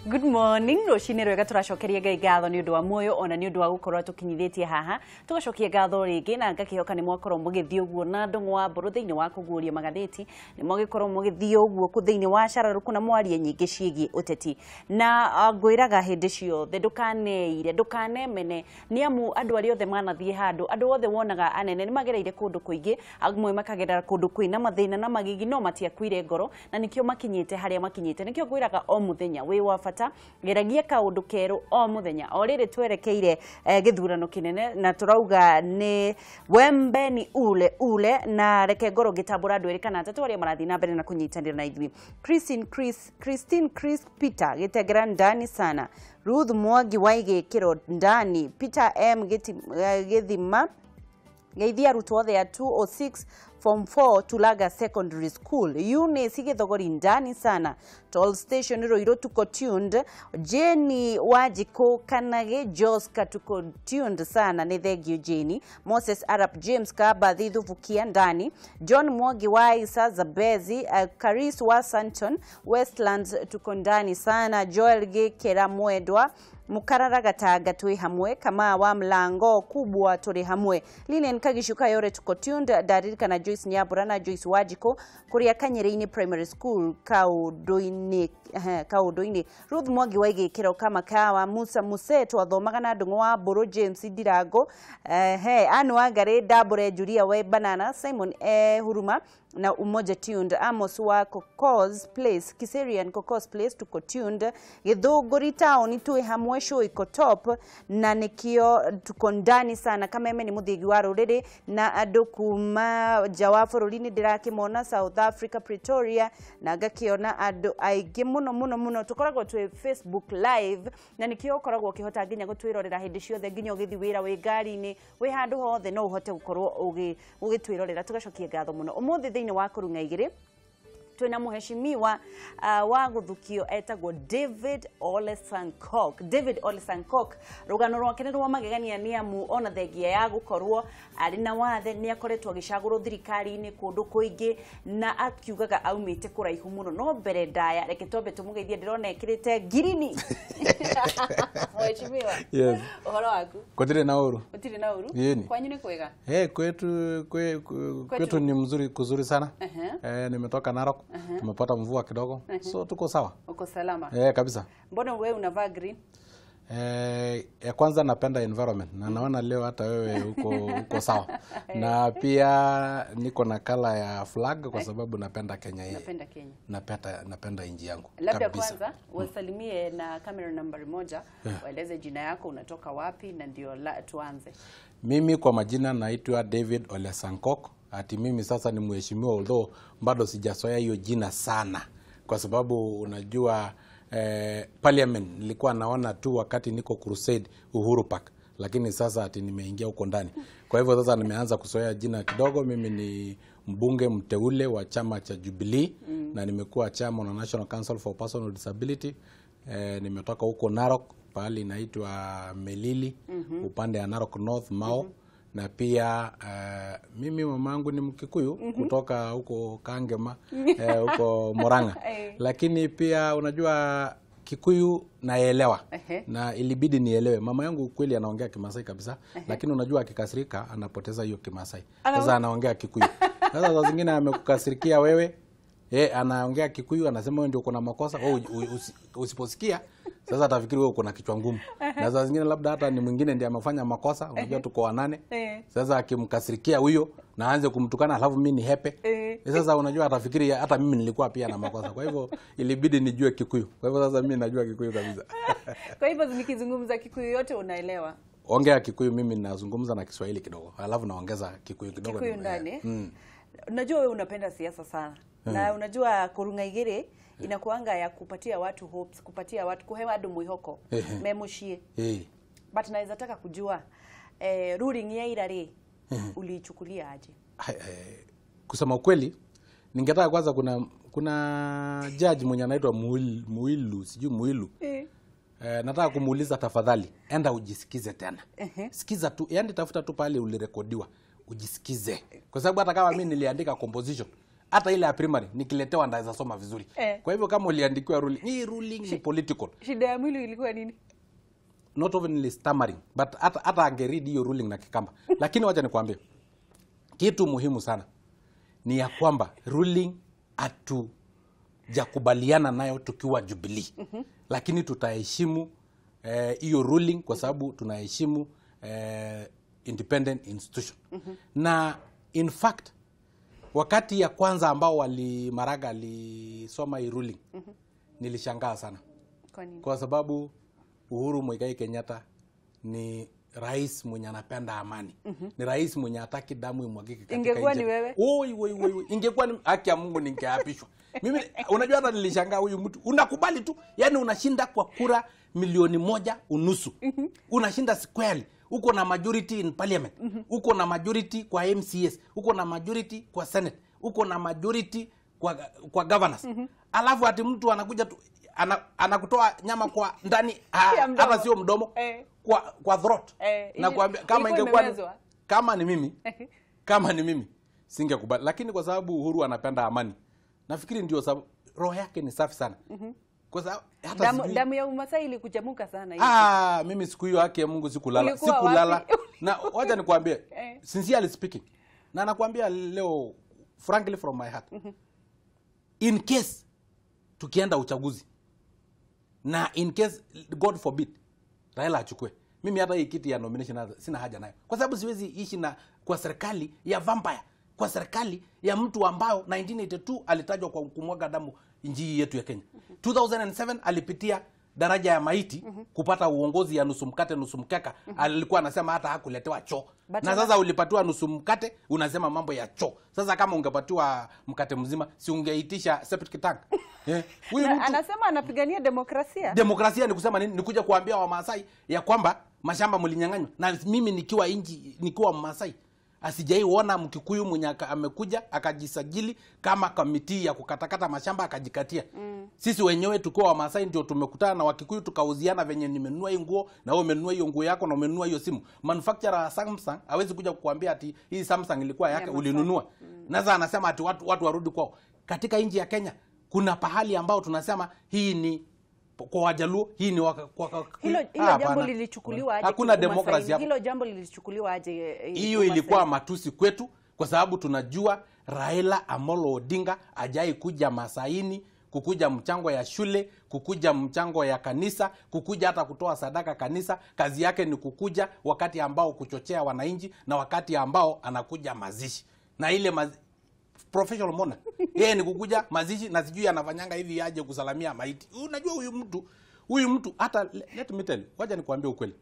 Good morning, rũcinĩ rwega. Tũracokeria Ngai ngatho nĩ ũndũ wa muoyo ona nĩ ũndũ wa gũkorwo tũkinyithĩtie haha. Tũgacokia ngatho rĩngĩ na ngakĩhoka nĩ mwakorwo mũgĩthiĩ ũguo na ndũng'ũ wa mbũrũ thĩinĩ wa kũguũria magathĩti, nĩ mwagĩkorwo mũgĩthiĩ ũguo kũ thĩinĩ wa cararũkũ na mwarie nyingĩ ciĩgiĩ ũteti. Na ngwĩraga hĩndĩ ciothe ndũkaneire, ndũkanemene, nĩ amu andũ arĩa othe manathiĩ handũ, andũ othe wonaga anene nĩ magereire kũndũ kũingĩ, amwe makagerera kũndũ kwĩna mathĩna na magigi, no matiakuire ngoro na nĩkĩo makinyĩte harĩa makinyĩte. Nĩkĩo ngwĩraga o mũthenya wĩ wa bata, geragia kaũndũ kerũ o mũthenya. O rĩrĩ twerekeire gĩthurano kĩnene na tũrauga nĩ wembe ni ule ule, na reke ngorwo ngĩtambũra andũ erĩ kana atatũ arĩa marathiĩ na mbere na kũnyitanĩra na ithuĩ. Christine Chris, Christine Chris Peter Gĩtengera ndani sana, Ruth Mwangi wa Igĩkĩro ndani, Peter M Gĩthima geithia arutwo othe a 206 form 4 Tulaga Secondary School. Eunice Githogori ndani sana, Toll Station Ruiru tuko tuned, Jenny Wajiko Kanage Joska tuko tuned sana, nĩ thank you Jenny. Moses Arap James Kaba Thithubukia ndani, John Mwangi wa Isa Zabezi, Karis wa Santon Westlands tuko ndani sana, Joel Gikera Mwedwa Mukarara Gatanga twi hamwe, kama wa mlango kubwa turi hamwe, Lilian Kagishuka yore tuko tuned, ndaririkana Joyce Nyabura na Joyce Wajiko kuria Kanyereinĩ Primary School Kaũndũ-inĩ, Kaũndũ-inĩ, Ruth Mwangi wa Igĩkĩro kama kawa, Musa Muse twathomaga na Ndũng'ũ wa Mbũrũ, James Ndirango, Anne Wangari Ndambũre, Julia we Banana, Simon Huruma na Umoja tuned, Amos wa Cocos Place, Kiserian Cocos Place tuko tuned, Githũngũri town twi hamwe, show iko top na nikio tuko ndani sana. Kameme nĩ mũthĩgi wa rũrĩrĩ na andũ kuma nja wa bũrũri nĩ ndĩrakĩmona South Africa Pretoria, na ngakĩona andũ aingĩ mũno mũno mũno. Tũkoragwo twĩ Facebook live na nikio ũkoragwo ũkĩhota nginya gũtwĩrorera hĩndĩ ciothe, nginya ũgĩthiĩ wĩra, wĩ ngari-inĩ, wĩ handũ hothe no ũhote gũkorwo ũgĩtwĩrorera. Tũgacokia ngatho mũno. Ũmũthĩ thĩinĩ wa kũrung'a igĩrĩ twĩna mũheshimiwa wa gũthukio etagwo David Ole Sankok. David Ole Sankok, rũgano rwake nĩ rwa magegania nĩ amu ona thengia ya gũkorwo arĩ na wathe nĩ akoretwo agĩcagũrwo thirikari-inĩ kũndũ kũingĩ na akiugaga aumĩte kũraihu mũno. No mbere ndaya reke twambe tũmũgeithie, ndĩrona ekĩrĩte ngirini. Mheshimiwa. Yes. Ũhoro waku? Gũtirĩ na ũru. Gũtirĩ na ũru? Yeni. Kwanyu nĩ kwega? Hey, kwetu ni mzuri, kuzuri sana. Nimetoka Narok. Tumepata mvua kidogo. So tuko sawa. Uko salama? Kabisa. Mbona wewe unavaa green? Ya kwanza napenda environment na naona leo hata wewe uko sawa. Na pia niko na kala ya flag kwa sababu napenda Kenya hii. Napenda Kenya. Napenda nchi yangu. Labda kabisa. Kwanza wasalimie na kamera nambari 1, waeleze jina yako, unatoka wapi na ndio tuanze. Mimi kwa majina naitwa David Ole Sankok. Ati mimi sasa ni mheshimiwa, although bado sijazoea hiyo jina sana kwa sababu unajua parliament nilikuwa naona tu wakati niko crusade Uhuru Park, lakini sasa ati nimeingia huko ndani. Kwa hivyo sasa nimeanza kuzoea jina kidogo. Mimi ni mbunge mteule wa chama cha Jubilee na nimekuwa chairman wa National Council for Persons with Disability. Nimetoka huko Narok, pahali inaitwa Melili, upande ya Narok North Mao. Na pia mimi mamangu ni Mkikuyu kutoka huko Kangema, huko Murang'a. Lakini pia unajua Kikuyu naelewa na ilibidi nielewe. Mama yangu kweli anaongea Kimasai kabisa, lakini unajua akikasirika anapoteza hiyo Kimasai. Sasa anaongea Kikuyu. Sasa saa zingine amekukasirikia wewe, anaongea Kikuyu, anasema wewe ndio uko na makosa. Wewe usiposikia sasa atafikiri wewe uko na kichwa ngumu. Na saa zingine labda hata ni mwingine ndiye amefanya makosa, unajua tuko wanane. Sasa akimkasirikia huyo na aanze kumtukana alafu mimi ni hepe. Sasa unajua atafikiri hata mimi nilikuwa pia na makosa. Kwa hivyo ilibidi nijue Kikuyu. Kwa hivyo sasa mimi najua Kikuyu kabisa. Kwa hivyo nikizungumza Kikuyu yote unaelewa? Ongea Kikuyu, mimi nazungumza na Kiswahili kidogo. Alafu naongeza Kikuyu kidogo. Kikuyu ndani. Unajua wewe unapenda siasa sana. Na unajua kurung'a igĩrĩ inakuanga ya kupatia watu hopes, kupatia watu kuhewa andu mwihoko memushie. But naweza taka kujua ruling ya ira rĩ uliichukulia aje? Kusema ukweli ningetaka kwanza, kuna judge mwenye anaitwa Muilu, sijui Muilu. Nataka kumuuliza tafadhali, enda ujisikize tena. Sikiza tu, yani tafuta tu pale ulirekodiwa, ujisikize. Kwa sababu hata kama mimi niliandika composition, Hata ile ya primary nikiletewa ndaweza soma vizuri. Kwa hivyo kama uliandikiwa ruling, hii ruling ni political. Shida ya mwili ilikuwa nini? Not only stammering, but hata angeread hiyo ruling na Kikamba. Lakini wacha nikwambie kitu muhimu sana ni ya kwamba ruling hatujakubaliana nayo tukiwa Jubilee. Lakini tutaheshimu hiyo ruling kwa sababu tunaheshimu independent institution. Na in fact wakati ya kwanza ambao Maraga alisoma hii ruling, nilishangaa sana. Kwa nini? Kwa sababu Uhuru Muigai Kenyatta ni rais mwenye anapenda amani. Ni rais mwenye hataki damu imwagike katika Ingekuwa nchi. ni wewe? Oi, oi, oi, oi. Ingekuwa ni haki ya Mungu ningeapishwa. Mimi unajua hata nilishangaa huyu mtu. Unakubali tu, yani unashinda kwa kura 1.5 milioni. Unashinda squarely. Uko na majority in parliament. Uko na majority kwa MCAs, uko na majority kwa senate, uko na majority kwa governors. Alafu ati mtu anakuja tu anakutoa nyama kwa ndani Ya mdomo. hata sio mdomo, kwa throat. Na kuambia kama Ilikuwa ingekuwa imemezwa. kama ni mimi singekubali, lakini kwa sababu Uhuru anapenda amani, nafikiri ndio sababu roho yake ni safi sana. Kwa sababu hata Damu, sijui- damu ya Umasai ilikuchemuka sana hiyo. Ah, mimi siku hiyo haki ya Mungu sikulala. Ulikuwa Sikulala. wapi? Na wacha nikwambie, sincerely speaking. Na nakwambia leo frankly from my heart. In case tukienda uchaguzi na in case, God forbid, Raila achukue, mimi hata hii kiti ya nomination hata sina haja nayo, kwa sababu siwezi ishi na kwa serikali ya vampire, kwa serikali ya mtu ambao 1982 alitajwa kwa kumwaga damu nchi hii yetu ya Kenya. 2007 alipitia daraja ya maiti kupata uongozi ya nusu mkate nusu mkeka. Alikuwa anasema hata hakuletewa choo. But Na sasa ulipatiwa nusu mkate, unasema mambo ya choo. Sasa kama ungepatiwa mkate mzima, si ungeitisha septic tank? Eh, huyu Na mtu anasema anapigania demokrasia. Demokrasia ni kusema nini? Ni kuja kuambia Wamasai ya kwamba mashamba mlinyang'anywa. Na mimi nikiwa inji, nikiwa Mmasai, asijaiona Mkikuyu mwenye amekuja akajisajili kama committee ya kukatakata mashamba akajikatia. Sisi wenyewe tukiwa Wamasai ndio tumekutana na Wakikuyu tukauziana, venye nimenunua hii nguo na wewe umenunua hiyo nguo yako na umenunua hiyo simu. Manufacturer wa Samsung hawezi kuja kukuambia ati hii Samsung ilikuwa yake Masai. ulinunua. Na sasa anasema ati watu warudi kwao. Katika nchi ya Kenya kuna pahali ambao tunasema hii ni kwa Wajaluo, hii ni kwa Hilo Ah, jambo hapana. lilichukuliwa aje Hakuna kiumasaini? demokrasi hapo. Hilo jambo lilichukuliwa aje Hiyo ilikuwa matusi kwetu kwa sababu tunajua Raila Amolo Odinga ajai kuja Masaini kukuja mchango ya shule, kukuja mchango ya kanisa, kukuja hata kutoa sadaka kanisa. Kazi yake ni kukuja wakati ambao kuchochea wananchi na wakati ambao anakuja mazishi na ile professional mona yeye ni kukuja mazishi na sijui anafanyanga hivi aje kusalamia maiti. Unajua huyu mtu hata, let me tell you, wacha nikwambie ukweli.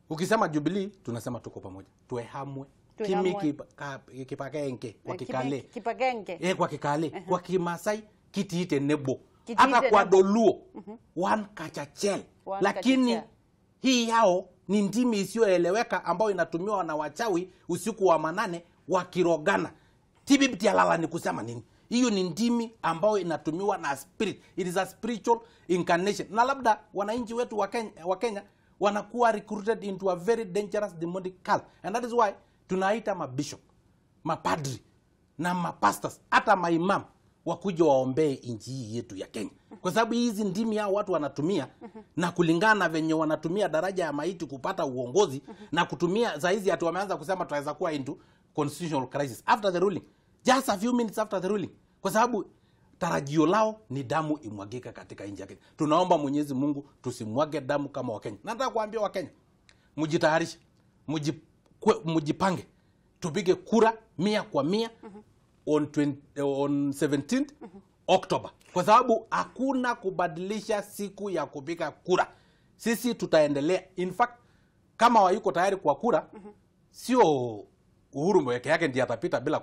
Ukisema Jubilee tunasema tuko pamoja, tuehamwe kimi Tuehamwe. kipakenke kwa Kikale. Kipagenge. Eh, kwa Kikale, kwa Kimasai kitiite nebo, Kitiite hata kwa nebo. Doluo one kachachel. One Lakini kachachel. hii yao ni ndimi isiyoeleweka ambayo inatumiwa na wachawi usiku wa manane wakirogana. Tibibtialala ni kusema nini? Hiyo ni ndimi ambayo inatumiwa na spirit. It is a spiritual incarnation. Na labda wananchi wetu wa Kenya wanakuwa recruited into a very dangerous demonic cult, and that is why tunaita mabishop, mapadri na mapastors, hata maimam wakuja waombee nchi hii yetu ya Kenya, kwa sababu hizi ndimi hao watu wanatumia, na kulingana na venye wanatumia daraja ya maiti kupata uongozi na kutumia saa hizi ati wameanza kusema tunaweza kuwa into constitutional crisis after the ruling, just a few minutes after the ruling, kwa sababu tarajio lao ni damu imwagike katika nchi ya Kenya. Tunaomba Mwenyezi Mungu tusimwage damu kama Wakenya. Nataka kuambia Wakenya, mjitayarishe, mjipange, tupige kura 100% on 17th October, kwa sababu hakuna kubadilisha siku ya kupiga kura. Sisi tutaendelea. In fact, kama wayuko tayari kwa kura, sio Uhuru peke yake ndiye atapita bila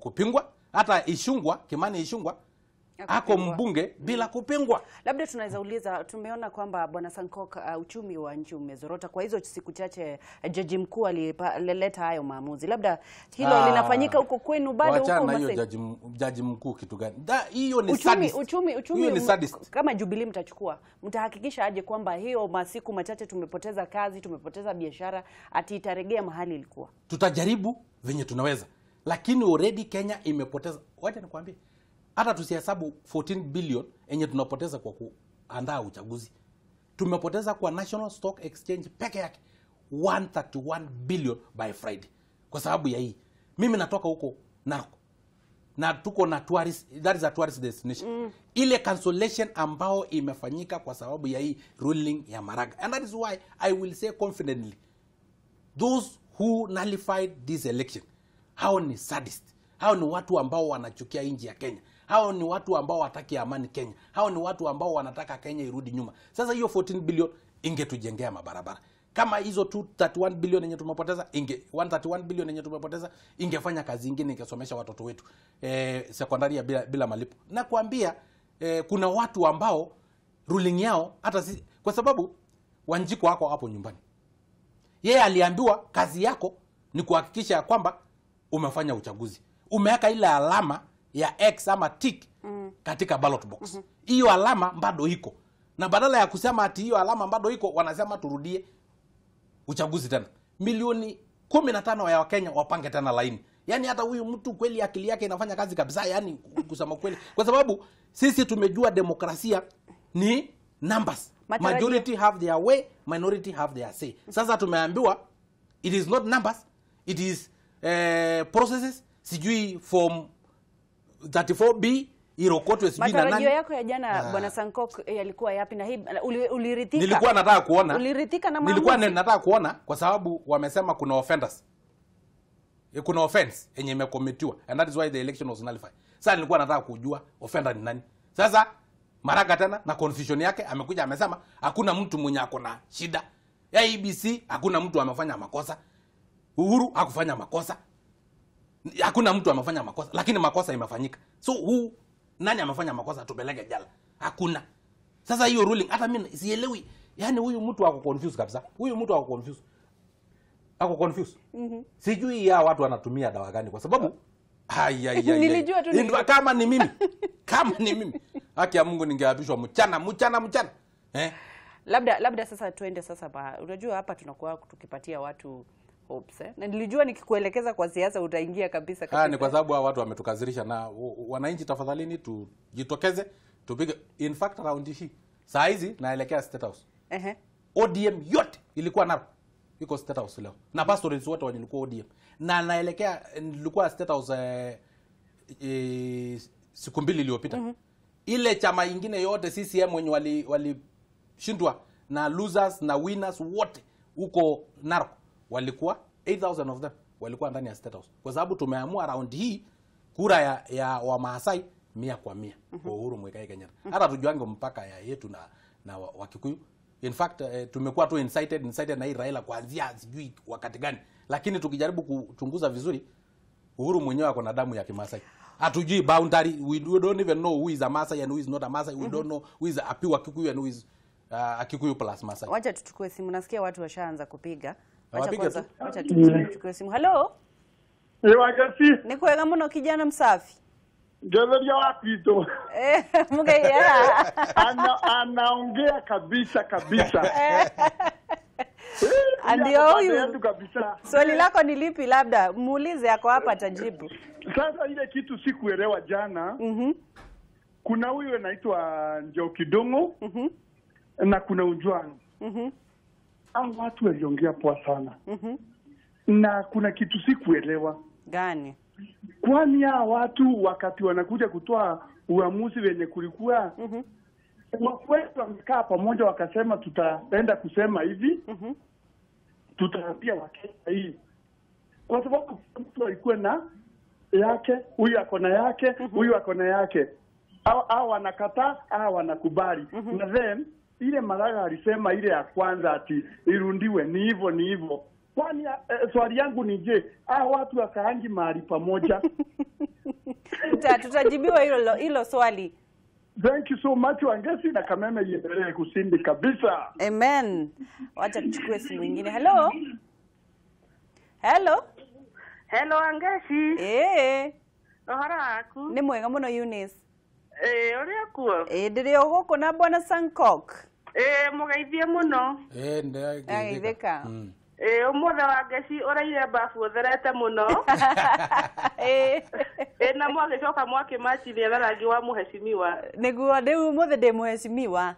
kupingwa. Hata Ichung'wah, Kimani Ichung'wah ako Hakupingwa. mbunge bila kupingwa. Labda tunaweza uliza, tumeona kwamba Bwana Sankok, uchumi wa nchi umezorota kwa hizo siku chache jaji mkuu alileta hayo maamuzi. Labda hilo linafanyika huko kwenu bado Wachana huko na hiyo Masai? jaji mkuu kitu gani? Hiyo ni Uchumi, sadist. uchumi Hiyo ni sadist. Kama Jubilee mtachukua, mtahakikisha aje kwamba hiyo masiku machache tumepoteza kazi, tumepoteza biashara, ati itaregea mahali ilikuwa? Tutajaribu venye tunaweza, Lakini already Kenya imepoteza, wacha nikwambie, hata tusihesabu 14 billion yenye tunapoteza kwa kuandaa uchaguzi. Tumepoteza kwa National Stock Exchange peke yake 131 billion by Friday. Kwa sababu ya hii. Mimi natoka huko Narok. Na tuko na tourist, that is a tourist destination. Ile cancellation ambao imefanyika kwa sababu ya hii ruling ya Maraga. And that is why I will say confidently, those who nullified this election, hao ni sadist. Hao ni watu ambao wanachukia nchi ya Kenya. Hao ni watu ambao wataki amani Kenya. Hao ni watu ambao wanataka Kenya irudi nyuma. Sasa hiyo 14 billion ingetujengea mabarabara. Kama hizo 231 billion yenye tumepoteza, 131 billion yenye tumepoteza ingefanya kazi nyingine, ingesomesha watoto wetu sekondari bila malipo. Na kuambia kuna watu ambao ruling yao hata si, kwa sababu Wanjiko wako hapo nyumbani. Yeye aliambiwa kazi yako ni kuhakikisha kwamba umefanya uchaguzi. Umeweka ile alama ya X ama tick katika ballot box. Hiyo alama bado iko. Na badala ya kusema ati hiyo alama bado iko, wanasema turudie uchaguzi tena. Milioni 15 ya Wakenya wapange tena laini. Yaani hata huyu mtu kweli akili yake inafanya kazi kabisa, yani kusema kweli. Kwa sababu sisi tumejua demokrasia ni numbers. Majority have their way, minority have their say. Sasa tumeambiwa it is not numbers, it is processes. Sijui form 34B irokotwe sijui na nani. Matarajio yako ya jana Bwana Sankok yalikuwa yapi na hii ulirithika? Nilikuwa nataka kuona. Ulirithika na maamuzi? Nilikuwa nataka kuona kwa sababu wamesema kuna offenders. Kuna offense yenye imekomitiwa and that is why the election was nullified. Sasa nilikuwa nataka kujua offender ni nani. Sasa Maraga tena na confusion yake amekuja amesema hakuna mtu mwenye ako na shida. Ya ABC hakuna mtu amefanya makosa. Uhuru hakufanya makosa. Hakuna mtu amefanya makosa, lakini makosa imefanyika. So who, nani amefanya makosa tupeleke jela? Hakuna. Sasa hiyo ruling hata mimi sielewi. Yaani huyu mtu ako confused kabisa. Huyu mtu ako confused. Ako confused. Sijui ya watu wanatumia dawa gani kwa sababu nilijua tu kama ni mimi. Kama ni mimi. Haki ya Mungu ningeapishwa mchana mchana mchana. Labda sasa tuende sasa pa. Unajua hapa tunakuwa tukipatia watu hopes, Na nilijua nikikuelekeza kwa siasa utaingia kabisa kabisa. Ni kwa sababu hao watu wametukazirisha na wananchi tafadhalini tujitokeze tupige. In fact round hii saa hizi naelekea State House. ODM yote ilikuwa naro iko State House leo. Na pastors wote walikuwa ODM. Na naelekea nilikuwa State House siku mbili iliyopita. Ile chama nyingine yote CCM wenye walishindwa na losers na winners wote huko Narok walikuwa 8,000 of them walikuwa ndani ya State House. Kwa sababu tumeamua round hii kura ya Wamaasai 100 kwa 100 kwa Uhuru Muigai Kenyatta. Hata tujuange mpaka ya yetu na Wakikuyu. In fact tumekuwa tu incited na hii Raila kuanzia sijui wakati gani. Lakini tukijaribu kuchunguza vizuri Uhuru mwenyewe ako na damu ya Kimaasai. Hatujui boundary, we don't even know who is a Maasai and who is not a Maasai. We don't know who is a pure Kikuyu and who is a Kikuyu plus Maasai. Wacha tuchukue simu, nasikia watu washaanza kupiga. Wacha kwanza, wacha tuchukue simu. Hello? Ewagasi. Ni kwega muno kijana msafi. Geveria wapi to? Mugaya. Anaongea kabisa kabisa. Ndio huyu. Swali lako ni lipi labda muulize yako hapa atajibu. Sasa ile kitu sikuelewa jana. Kuna huyu anaitwa Njoki Dongo. Na kuna Ujwang. Hao watu waliongea poa sana. Na kuna kitu sikuelewa. Gani? Kwani hao watu wakati wanakuja kutoa uamuzi wenye kulikuwa wakwetu wamekaa pamoja wakasema tutaenda kusema hivi, tutaambia Wakenya hii. Kwa sababu mtu alikuwa na yake, huyu ako na yake, huyu ako na yake. Au wanakataa, au wanakubali. Na then ile Maraga alisema ile ya kwanza ati irundiwe ni hivyo ni hivyo. Kwani swali yangu ni je, hao watu wakaangi mahali pamoja? Tutajibiwa hilo swali. Thank you so much Wangeci na Kameme iendelee kusindi kabisa. Amen. Wacha tuchukue simu nyingine. Hello. Hello. Hello Wangeci. Ohoro waku? Ni mwega muno Eunice. Uria kuo? Ndiri o guku na Bwana Sankok. Mugeithie muno. Ndageithika. Ũmũthĩ wa Ngeci ũraire bafu ũtherete mũno. Na mwagĩcoka mwakĩmachithia na rangi wa mũhecimiwa. Nĩguo rĩu ũmũthĩ ndĩ mũhecimiwa.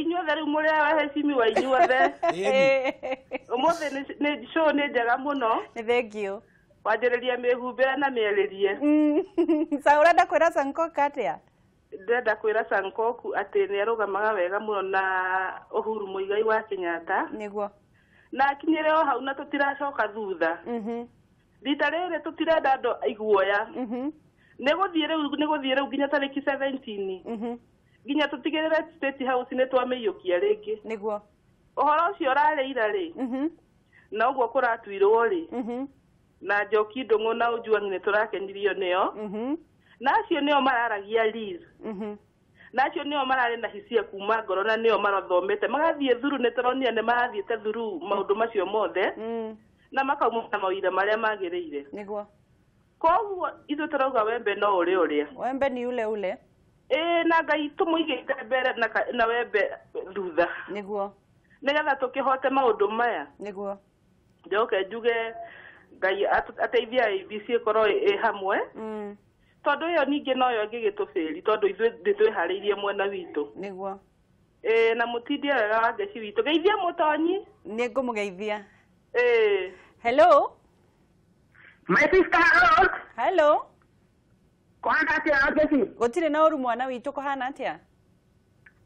Inyuothe rĩu mũrĩ ahecimiwa inyuothe. Ũmũthĩ nĩ show nĩ njega mũno. Nĩ thank you. Wanjĩrĩria mĩhumbĩre na mĩarĩrie. Sa ũrenda kwĩra Sankok atĩa? Ndĩrenda kwĩra Sankok atĩ nĩ arũgamaga wega mũno na Uhuru Muigai wa Kenyatta. Nĩguo. Na akinyire o hau na tũtiracoka thutha. Rita rĩrĩ tũtirenda andũ iguoya. Nĩ gũthiĩ rĩu nginya tarĩki 17. Nginya tũtigĩrĩre State House nĩ twamĩiyũkia rĩngĩ. Nĩguo. Ũhoro ũcio ũrarĩ ira rĩ. Na ũguo kũratuirwo rĩ. Na Njoki Ndung'u na Ojwang nĩ tũrakenirio nĩo. Na acio nĩo mararagia Liz. Na acio nĩo mararĩ na hisia kuma ngoro na nĩo marathomete magathiĩ thuru nĩ tũronire nĩ marathiĩte thuru maũndũ macio mothe. Na makauma na mawira marĩa magĩrĩire. Nĩguo. Koguo ithuĩ tũrauga wembe no ũrĩ ũrĩa. Wembe ni ule ule. Na Ngai tũmũigĩte mbere na wembe thutha. Nĩguo. Nĩgetha tũkĩhote maũndũ maya. Nĩguo. Njoke njuge Ngai ateithie IEBC ĩkorwo ĩ hamwe. Tondũ ĩyo ningĩ noyo ĩngĩgĩtũbĩri tondũ ithuĩ ndĩtwĩharĩirie mwena witũ. Nĩguo. Na mũtindie wega wa Ngeci witũ. Geithia mũtonyi. Nĩ ngũmũgeithia. Hello. My sister, hello. Hello. Kũhana atĩa Ngeci? Gũtirĩ na ũru mwana witũ, kũhana atĩa?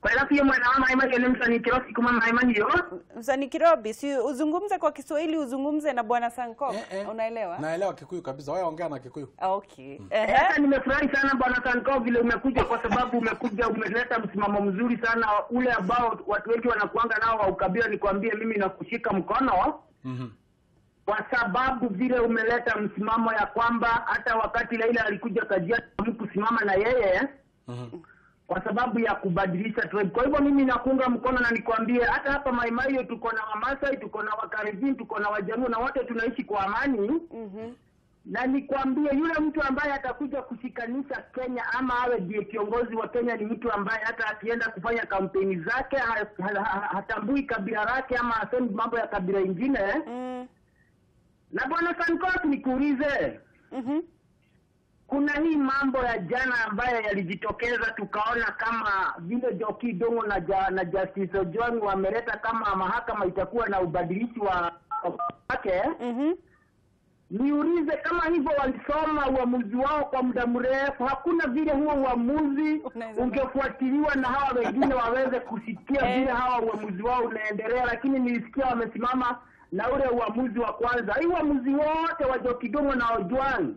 Kwega biũ mwena wa Maĩ Mahiũ nĩ Msanii Kirobi kuma Maĩ Mahiũ. Msanii Kirobi, si uzungumze kwa Kiswahili, uzungumze na Bwana Sankok. Unaelewa? Naelewa Kikuyu kabisa. Wewe ongea na Kikuyu. Okay. Sasa nimefurahi sana Bwana Sankok vile umekuja, kwa sababu umekuja umeleta msimamo mzuri sana ule ambao watu wengi wanakuanga nao wa ukabila. Nikwambie mimi nakushika mkono. Kwa sababu vile umeleta msimamo ya kwamba hata wakati Raila alikuja Kajiado mkusimama na yeye. Kwa sababu ya kubadilisha tribe. Kwa hivyo mimi nakuunga mkono na nikwambie hata hapa Mai Mahiu tuko na Wamasai, tuko na Wakalenjin, tuko na Wajaluo na wote tunaishi kwa amani. Na nikwambie yule mtu ambaye atakuja kushikanisha Kenya ama awe ndiye kiongozi wa Kenya ni mtu ambaye hata akienda kufanya kampeni zake hatambui kabila lake ama asemi mambo ya kabila ingine. Na Bwana Sankok nikuulize. Kuna hii mambo ya jana ambayo yalijitokeza tukaona kama vile Njoki Ndung'u na Justice Ojwang wameleta kama mahakama itakuwa na ubadilishi wa wake. Niulize kama hivyo walisoma uamuzi wao kwa muda mrefu, hakuna vile huo uamuzi ungefuatiliwa na hawa wengine waweze kusikia vile hawa uamuzi wao unaendelea, lakini nilisikia wamesimama na ule uamuzi wa kwanza. Hii uamuzi wote wa Njoki Ndung'u na Ojwang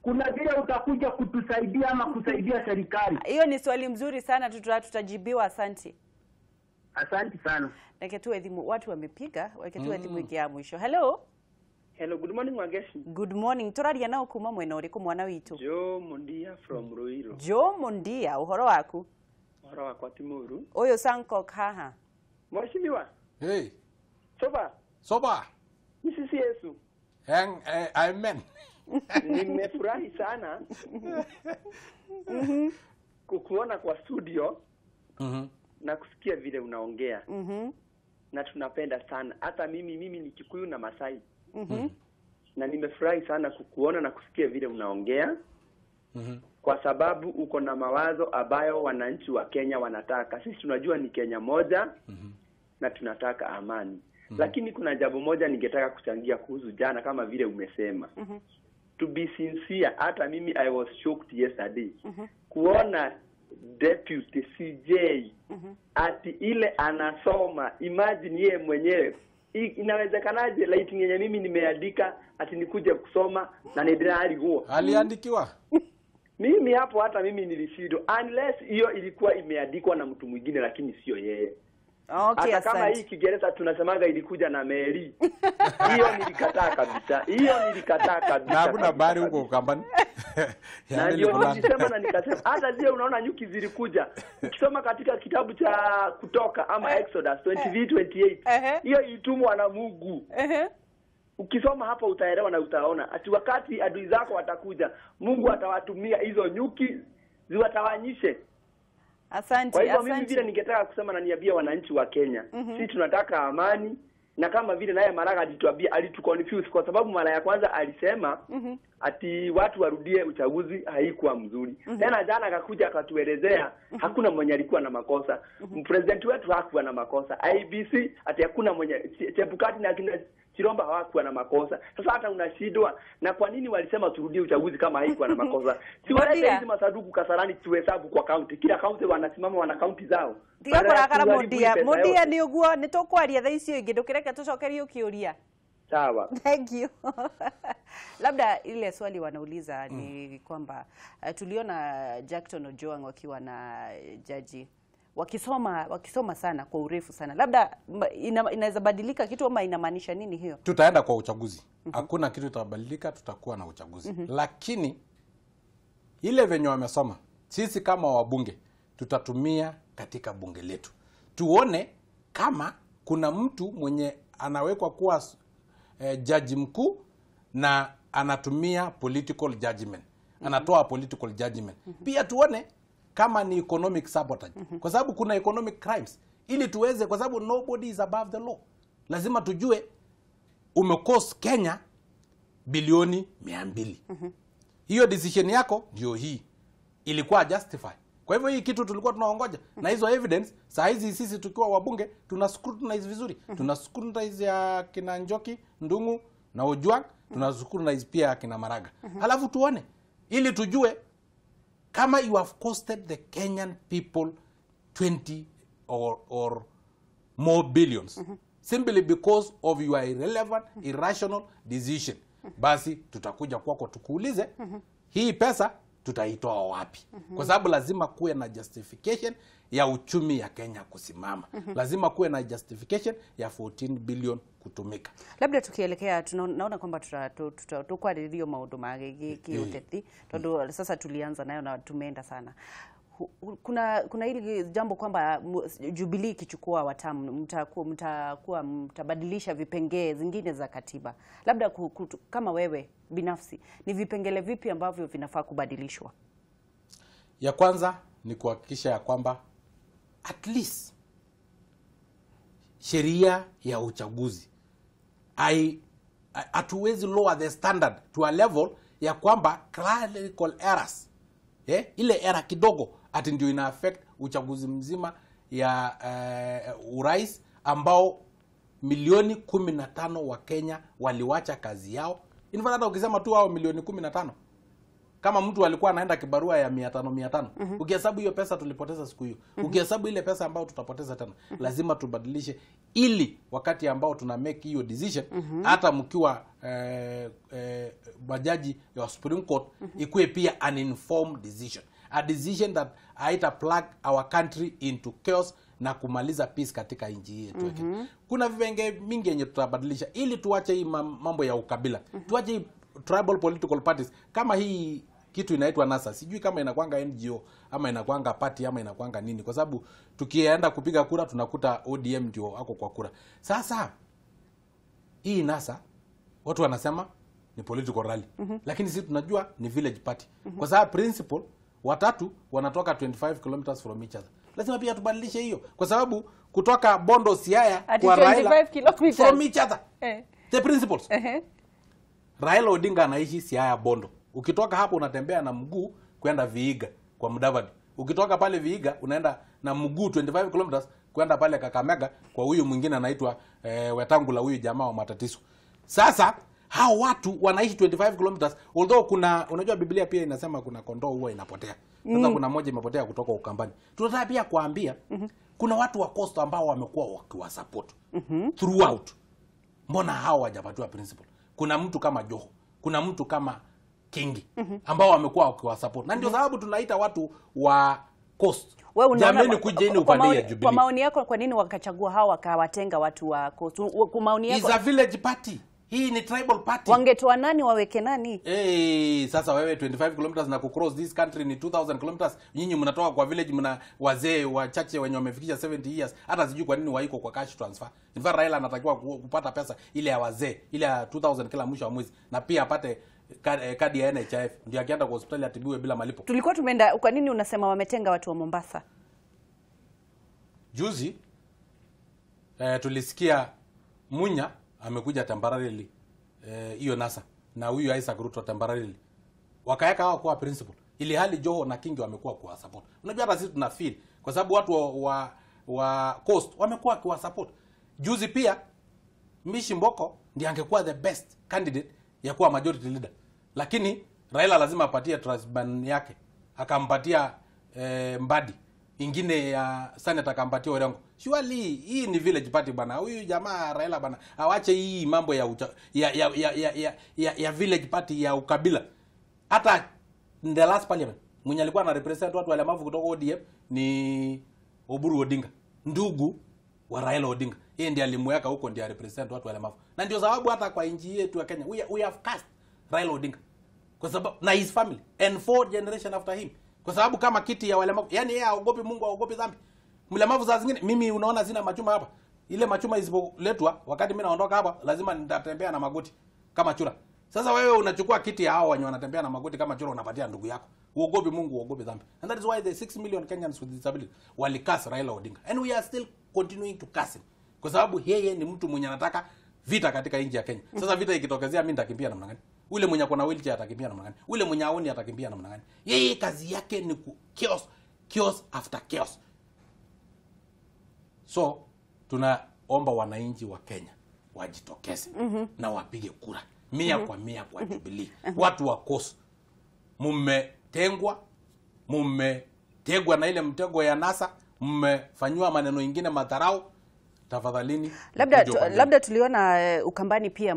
kuna vile utakuja kutusaidia ama kusaidia serikali? Hiyo ni swali mzuri sana, tutajibiwa. Asante. Asante sana. Neketu thimu watu wamepiga, weketu thimu ya mwisho. Hello. Hello, good morning Wangeshi. Good morning. Turaria nao kuma mwena uriku mwana witu? Joe Mondia from Ruiru. Joe Mondia, uhoro waku? Uhoro wakwa ti muru. Uyu Sankok haha. Mheshimiwa. Hey. Soba. Soba. Sisi Yesu. Amen. Nimefurahi sana kukuona kwa studio na kusikia vile unaongea. Na tunapenda sana. Hata mimi ni Kikuyu na Masai. Na nimefurahi sana kukuona na kusikia vile unaongea. Kwa sababu uko na mawazo ambayo wananchi wa Kenya wanataka. Sisi tunajua ni Kenya moja na tunataka amani. Lakini kuna jambo moja ningetaka kuchangia kuhusu jana kama vile umesema. To be sincere, hata mimi I was shocked yesterday. Kuona Deputy CJ ati ile anasoma, imagine yeye mwenyewe. Inawezekanaje lighting yenye mimi nimeandika ati nikuje kusoma na ndio huo? Aliandikiwa? Mimi hapo hata mimi nilishindwa, unless hiyo ilikuwa imeandikwa na mtu mwingine lakini sio yeye. Okay, hata kama hii Kiingereza tunasemaga ilikuja na meli. Hiyo nilikataa kabisa. Hiyo nilikataa kabisa. Na hakuna habari huko Ukambani. Na ndio nilisema na nikasema hata zile unaona nyuki zilikuja. Ukisoma katika kitabu cha Kutoka ama Exodus 23:28, hiyo ilitumwa na Mungu. Ukisoma hapo utaelewa na utaona ati wakati adui zako watakuja, Mungu atawatumia hizo nyuki ziwatawanyishe. Asante. Kwa hivyo mimi vile ningetaka kusema na niambia wananchi wa Kenya, sisi tunataka amani Na kama vile naye Maraga alituambia, alituconfuse kwa sababu mara ya kwanza alisema ati watu warudie uchaguzi haikuwa mzuri. Tena jana akakuja akatuelezea hakuna mwenye alikuwa na makosa. President wetu hakuwa na makosa. IBC ati hakuna mwenye, Chebukati na kina Chiromba hawakuwa na makosa. Sasa hata unashindwa, na kwa nini walisema turudie uchaguzi kama haikuwa na makosa? Si walete hizi masanduku Kasarani tuhesabu kwa county. Kila county wanasimama wana county zao. Tiga kurakara Mundia. Mundia ni uguo ni tukwaria thaa icio ingi ndukireke tucokerie ukiuria. Sawa. Thank you. Labda ile swali wanauliza ni kwamba tuliona Jackton Ojwang wakiwa na jaji wakisoma sana kwa urefu sana. Labda inaweza badilika kitu ama inamaanisha nini hiyo? Tutaenda kwa uchaguzi. Hakuna kitu itabadilika, tutakuwa na uchaguzi. Lakini ile venye wamesoma, sisi kama wabunge tutatumia katika bunge letu. Tuone kama kuna mtu mwenye anawekwa kuwa jaji mkuu na anatumia political judgment. Anatoa political judgment. Pia tuone kama ni economic sabotage. Kwa sababu kuna economic crimes. Ili tuweze, kwa sababu nobody is above the law. Lazima tujue umecost Kenya bilioni 200. Hiyo decision yako ndio hii. Ilikuwa justify. Kwa hivyo hii kitu tulikuwa tunaongoja. Na hizo evidence, saa hizi sisi tukiwa wabunge, tuna scrutinize vizuri. Tuna scrutinize ya kina Njoki, Ndung'u na Ojwang, tuna scrutinize pia kina Maraga. Halafu tuone, ili tujue kama you have costed the Kenyan people 20 or more billions simply because of your irrelevant, irrational decision. Basi tutakuja kwako tukuulize hii pesa tutaitoa wapi? Kwa sababu lazima kuwe na justification ya uchumi ya Kenya kusimama. Lazima kuwe na justification ya 14 billion kutumika. Labda tukielekea tunaona kwamba tukwaririo maundu ma giuteti tondu sasa tulianza nayo na tumeenda sana. Kuna hili jambo kwamba Jubilee ikichukua watamu mtakuwa mtabadilisha vipengee zingine za katiba. Labda kama wewe binafsi ni vipengele vipi ambavyo vinafaa kubadilishwa? Ya kwanza ni kuhakikisha ya kwamba at least sheria ya uchaguzi hatuwezi lower the standard to a level ya kwamba clerical errors, ile error kidogo ati ndio ina affect uchaguzi mzima ya urais ambao milioni 15 wa Kenya waliwacha kazi yao. In fact hata ukisema tu hao milioni 15, kama mtu alikuwa anaenda kibarua ya 500 500, ukihesabu hiyo pesa tulipoteza siku hiyo, ukihesabu ile pesa ambayo tutapoteza tena, lazima tubadilishe ili wakati ambao tuna make hiyo decision, hata mkiwa majaji ya Supreme Court, ikuwe pia an informed decision, a decision that haita plug our country into chaos na kumaliza peace katika nchi yetu. Kuna vipengee mingi yenye tutabadilisha ili tuache hii mambo ya ukabila, tuache hii tribal political parties. Kama hii kitu inaitwa NASA, sijui kama inakuanga NGO ama inakuanga party ama inakuanga nini, kwa sababu tukienda kupiga kura tunakuta ODM ndio ako kwa kura. Sasa hii NASA watu wanasema ni political rally, lakini sisi tunajua ni village party. Kwa sababu principle watatu wanatoka 25 kilometers from each other. Lazima pia tubadilishe hiyo, kwa sababu kutoka Bondo Siaya kwa Raila from each other. The principles. Raila Odinga anaishi Siaya Bondo. Ukitoka hapo unatembea na mguu kwenda Vihiga kwa Mudavadi. Ukitoka pale Vihiga unaenda na mguu 25 kilometers kwenda pale Kakamega kwa huyu mwingine anaitwa Wetangula, huyu jamaa wa matatizo. Sasa hao watu wanaishi 25 kilometers, although kuna, unajua Biblia pia inasema kuna kondoo huwa inapotea. Sasa kuna moja imepotea kutoka Ukambani. Tunataka pia kuambia kuna watu wa Coast ambao wamekuwa wakiwasupport throughout. Mbona hao hawajapatiwa principle? Kuna mtu kama Joho, kuna mtu kama Kingi ambao wamekuwa wakiwasupport. Na ndio sababu tunaita watu wa Coast. Jamani, kujeni upande ya Jubilee. Kwa maoni yako, kwa nini wakachagua hao wakawatenga watu wa Coast? Kwa maoni yako, is a village party. Hii ni tribal party. Wangetoa nani waweke nani? Sasa wewe 25 kilometers na kucross this country ni 2000 kilometers. Nyinyi mnatoka kwa village, mna wazee wachache wenye wamefikisha 70 years. Hata sijui kwa nini waiko kwa cash transfer. In fact Raila anatakiwa kupata pesa ile ya wazee, ile ya 2000 kila mwisho wa mwezi, na pia apate kadi ya NHIF ndio akienda kwa hospitali atibiwe bila malipo. Tulikuwa tumeenda, kwa nini unasema wametenga watu wa Mombasa? Juzi tulisikia Munya amekuja temporarily, hiyo NASA, na huyu Isaac Ruto temporarily. Wakaweka hao kwa principal. Ili hali Joho na Kingi wamekuwa kwa support. Unajua hata sisi tuna feel kwa sababu watu wa Coast wamekuwa kwa support. Juzi pia Mishi Mboko ndiye angekuwa the best candidate ya kuwa majority leader. Lakini Raila lazima apatie trust band yake. Akampatia Mbadi. Ingine ya senator akampatia Orengo. Surely hii ni village party bana. Huyu jamaa Raila bana awache hii mambo ya ya village party ya ukabila. Hata in the last parliament mwenye alikuwa ana represent watu walemavu kutoka ODM ni Oburu Odinga, ndugu wa Raila Odinga. Yeye ndiye alimweka huko ndiye represent watu walemavu. Na ndio sababu hata kwa nchi yetu ya Kenya we have cast Raila Odinga. Kwa sababu na his family and four generation after him. Kwa sababu kama kiti ya walemavu, yani yeye haogopi Mungu, haogopi dhambi. Mlemavu saa zingine mimi unaona sina machuma hapa. Ile machuma isipoletwa wakati mimi naondoka hapa lazima nitatembea na magoti kama chura. Sasa wewe unachukua kiti ya hao wenye wanatembea na magoti kama chura unapatia ndugu yako. Uogopi Mungu, uogopi dhambi. And that is why the 6 million Kenyans with disability walikasi Raila Odinga. And we are still continuing to curse him. Kwa sababu yeye ni mtu mwenye anataka vita katika nchi ya Kenya. Sasa vita ikitokezea mimi nitakimbia namna gani? Ule mwenye akona wheelchair atakimbia namna gani? Ule mwenye aoni atakimbia namna gani? Yeye kazi yake ni ku chaos, chaos after chaos. So tunaomba wananchi wa Kenya wajitokeze na wapige kura 100 kwa 100 kwa Jubilee. Watu wa Coast mmetengwa, mmetegwa na ile mtego ya NASA, mmefanywa maneno ingine madharau. Tafadhalini. Labda tuliona Ukambani pia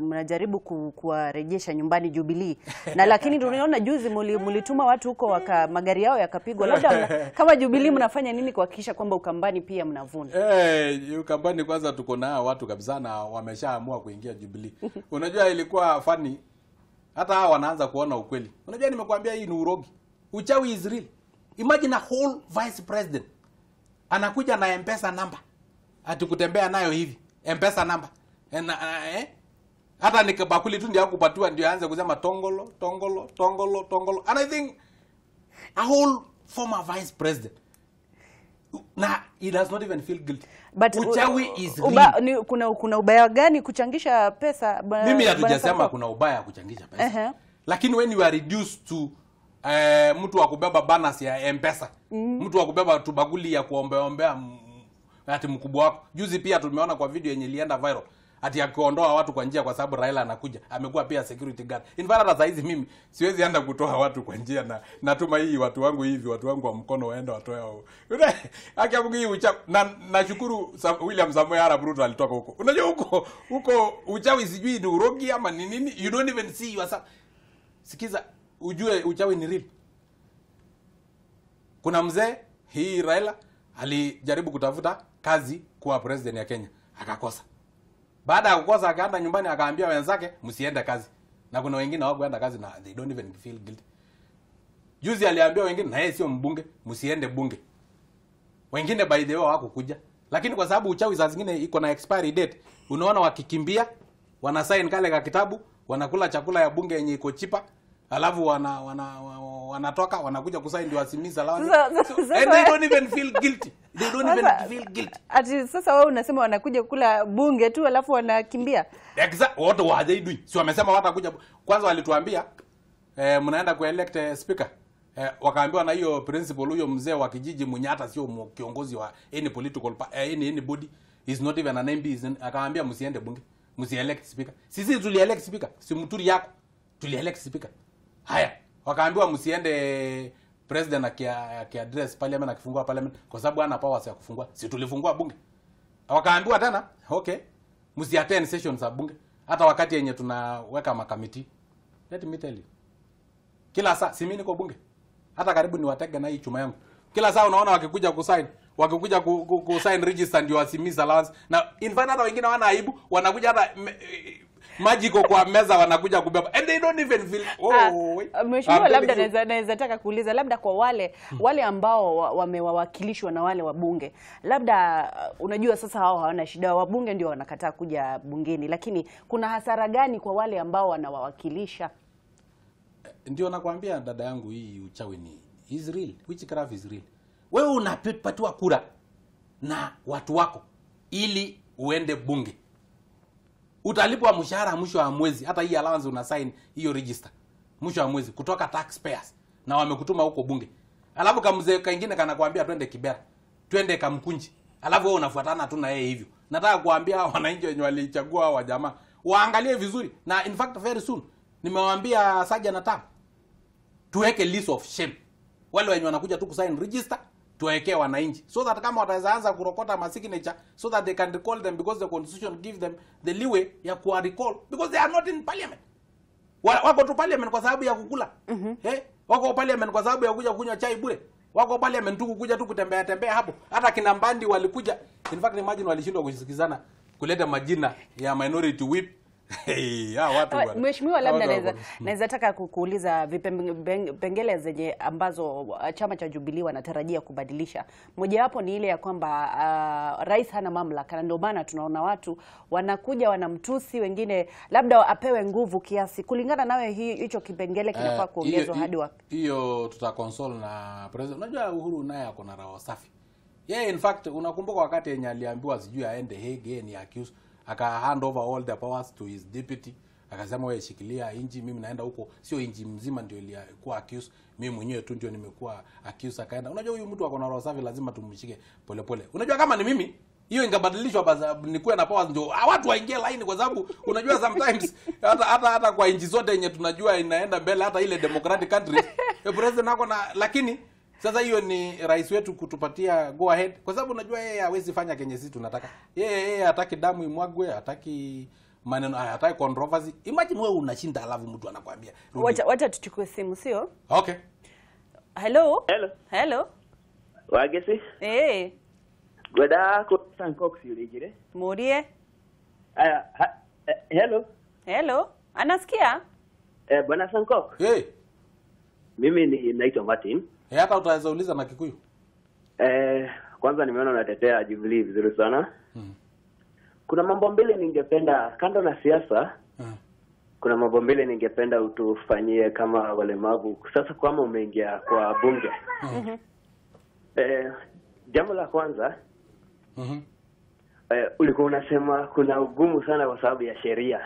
mnajaribu kuwarejesha nyumbani Jubilee. Na lakini tuliona juzi mlituma watu huko magari yao yakapigwa. Labda kama Jubilee mnafanya nini kuhakikisha kwamba Ukambani pia mnavuna? Ukambani kwanza tuko na watu kabisa na wameshaamua kuingia Jubilee. Unajua ilikuwa funny. Hata hao wanaanza kuona ukweli. Unajua nimekuambia hii ni urogi. Uchawi is real. Imagine a whole vice president anakuja na M-Pesa number. Ati kutembea nayo hivi M-Pesa number. Hata nikabakuli tu ndio kupatiwa ndio aanze kusema tongolo tongolo tongolo tongolo. And I think a whole former vice president na he does not even feel guilty. But uchawi is real. Kuna ubaya gani kuchangisha pesa? Mimi hatujasema kuna ubaya kuchangisha pesa. Lakini when you are reduced to mtu wa kubeba banners ya M-Pesa, mtu wa kubeba tubakuli ya kuombeombea ati mkubwa wako. Juzi pia tumeona kwa video yenye ilienda viral ati akiondoa watu kwa njia kwa sababu Raila anakuja. Amekuwa pia security guard. In fact hata saizi mimi siwezi enda kutoa watu kwa njia na natuma hii watu wangu hivi, watu wangu wa mkono waenda watoe hao. Haki ya hii uchawi. Na nashukuru William Samoei Arap Ruto alitoka huko. Unajua huko uchawi sijui ni urogi ama ni nini. You don't even see yourself. Sikiza, ujue uchawi ni real. Kuna mzee hii Raila alijaribu kutafuta kazi kuwa president ya Kenya, akakosa. Baada ya kukosa akaenda nyumbani akaambia wenzake msiende kazi. Na kuna wengine hawakuenda kazi na they don't even feel guilty. Juzi aliambia wengine na yeye sio mbunge, msiende bunge. Wengine by the way hawakukuja. Lakini kwa sababu uchawi saa zingine iko na expiry date, unaona wakikimbia, wanasign kale ka kitabu, wanakula chakula ya bunge yenye iko chipa. Alafu wanatoka wanakuja kusign ndio wasimiza allowance. So, and they don't even feel guilty. They don't even feel guilty. Ati sasa wewe unasema wanakuja kula bunge tu alafu wanakimbia. Exactly. What were they doing? Si wamesema watakuja. Kwanza walituambia mnaenda kuelect speaker. Wakaambiwa na hiyo principal huyo mzee wa kijiji mwenye hata sio kiongozi wa any political any body, is not even an MP, akaambia msiende bunge, msielect speaker. Sisi tulielect speaker, si mturi yako. Tulielect speaker. Haya, wakaambiwa msiende president akiaddress parliament, akifungua parliament kwa sababu hana powers ya kufungua. Si tulifungua bunge. Wakaambiwa tena, okay, msiattend sessions za bunge hata wakati yenye tunaweka makamiti. Let me tell you. Kila saa si mimi niko bunge. Hata karibu niwatege na hii chuma yangu. Kila saa unaona wakikuja kusign, wakikuja kusign register ndio wasimiza allowance. Na in fact hata wengine wana aibu, wanakuja hata maji iko kwa meza wanakuja kubeba. And they don't even feel Mheshimiwa, labda naweza taka kuuliza labda kwa wale ambao wamewawakilishwa na wale wabunge. Labda unajua sasa hao hawana shida, wabunge ndio wanakataa kuja bungeni, lakini kuna hasara gani kwa wale ambao wanawawakilisha? Ndio nakwambia dada yangu, hii uchawi ni is real. Witchcraft is real. Wewe unapatiwa kura na watu wako ili uende bunge. Utalipwa mshahara mwisho wa mwezi, hata hii allowance una sign hiyo register mwisho wa mwezi kutoka taxpayers, na wamekutuma huko bunge. Alafu kamzee kaingine kanakuambia twende Kibera, twende Kamkunji, alafu wewe unafuatana tu na yeye hivyo. Nataka kuambia wananchi wenye walichagua hawa jamaa waangalie vizuri, na in fact very soon nimewaambia Saja na Tam tuweke list of shame. Wale wenye wanakuja tu kusign register tuwekee wananchi, so that kama wataweza anza kurokota ma signature so that they can recall them, because the constitution give them the leeway ya ku recall because they are not in parliament. Wako tu parliament kwa sababu ya kukula. Wako parliament kwa sababu ya kuja kunywa chai bure. Wako parliament tu kukuja tu kutembea tembea hapo. Hata kina Mbandi walikuja, in fact imagine walishindwa kusikizana kuleta majina ya minority whip. Hey, watu bwana. Mheshimiwa, labda naweza taka kukuuliza vipengele zenye ambazo chama cha Jubilee wanatarajia kubadilisha. Mojawapo ni ile ya kwamba rais hana mamlaka, na ndio maana tunaona watu wanakuja wanamtusi, wengine labda apewe nguvu kiasi. Kulingana nawe hicho kipengele kinafaa kuongezwa hadi wapi? Hiyo tutakonsole na president. Unajua Uhuru naye ako na roho safi. Yeah, in fact unakumbuka wakati yenye aliambiwa sijui aende Hague ni accuse, aka hand over all the powers to his deputy, akasema wewe shikilia inji, mimi naenda huko, sio inji mzima ndio ilikuwa accuse, mimi mwenyewe tu ndio nimekuwa accuse. Akaenda. Unajua huyu mtu ako na roho safi, lazima tumshike pole pole. Unajua kama ni mimi hiyo ingebadilishwa basi nikuwe na powers ndio watu waingie line, kwa sababu unajua sometimes hata kwa inji zote yenye tunajua inaenda mbele, hata ile democratic countries president ako na, lakini sasa hiyo ni rais wetu kutupatia go ahead, kwa sababu unajua yeye hawezi fanya kenye sisi tunataka. Yeye hataki damu imwagwe, hataki maneno, hataki controversy. Imagine wewe unashinda alafu mtu anakuambia wacha tuchukue simu, sio? Okay. Hello. Hello. Hello. Wagesi? Eh. Gwada ko Sancox yuligire. Murie. Aya, hello. Hello. Anasikia? Bwana Sancox. Hey. Mimi ni naitwa Martin. Hata utaweza uliza na Kikuyu. Kwanza nimeona unatetea Jubilee vizuri sana. Kuna mambo mbili ningependa kando na siasa. Kuna mambo mbili ningependa utufanyie kama walemavu. Sasa kama umeingia kwa bunge. Jambo la kwanza, ulikuwa unasema kuna ugumu sana kwa sababu ya sheria.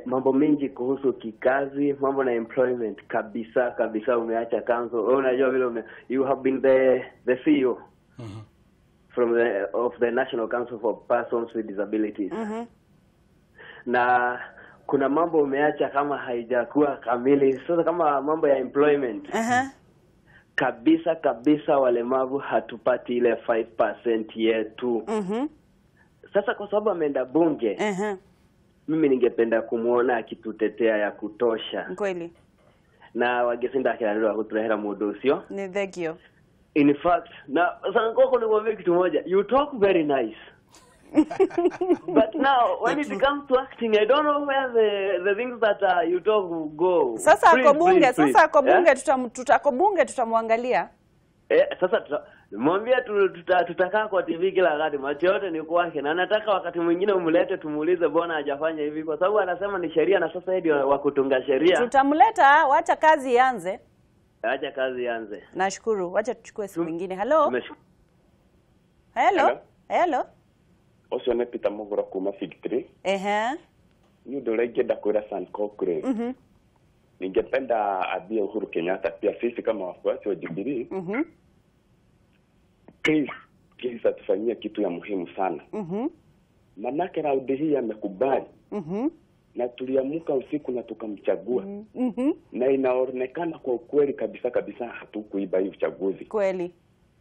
Mambo mingi kuhusu kikazi, mambo na employment kabisa kabisa umeacha council. Wewe unajua vile you have been the CEO from the of the National Council for Persons with Disabilities. Na kuna mambo umeacha kama haijakuwa kamili. Sasa kama mambo ya employment. Kabisa kabisa walemavu hatupati ile 5% yetu. Sasa kwa sababu ameenda bunge, mimi ningependa kumuona akitutetea ya kutosha. Kweli. Na wagesinda akiranirwa kuturehera mundu ucio. Ni thank you. In fact, na Sankoko nikwambie kitu moja, you talk very nice. But now when it comes to acting, I don't know where the things that you talk go. Sasa ako bunge, sasa ako bunge tutako bunge tutamwangalia. Sasa mwambie tutakaa kwa TV kila wakati, macho yote ni kwake, na nataka wakati mwingine umlete tumuulize mbona hajafanya hivi, kwa sababu anasema ni sheria na sasa ndio wa kutunga sheria. Tutamleta, wacha kazi ianze. Acha kazi ianze. Nashukuru, wacha tuchukue simu nyingine. Hello. Hello. Hello. Ucio nĩ Peter Muguro kuma Fig 3. Ni ũndũ ũrĩa ingĩenda kwĩra Sancox rĩ, ningependa abie Uhuru Kenyatta pia sisi kama wafuasi wa Jubilee, please please atufanyie kitu ya muhimu sana. Manake raundi hii amekubali. Na tuliamuka usiku na tukamchagua. Na inaonekana kwa ukweli kabisa kabisa hatukuiba hii uchaguzi. Kweli.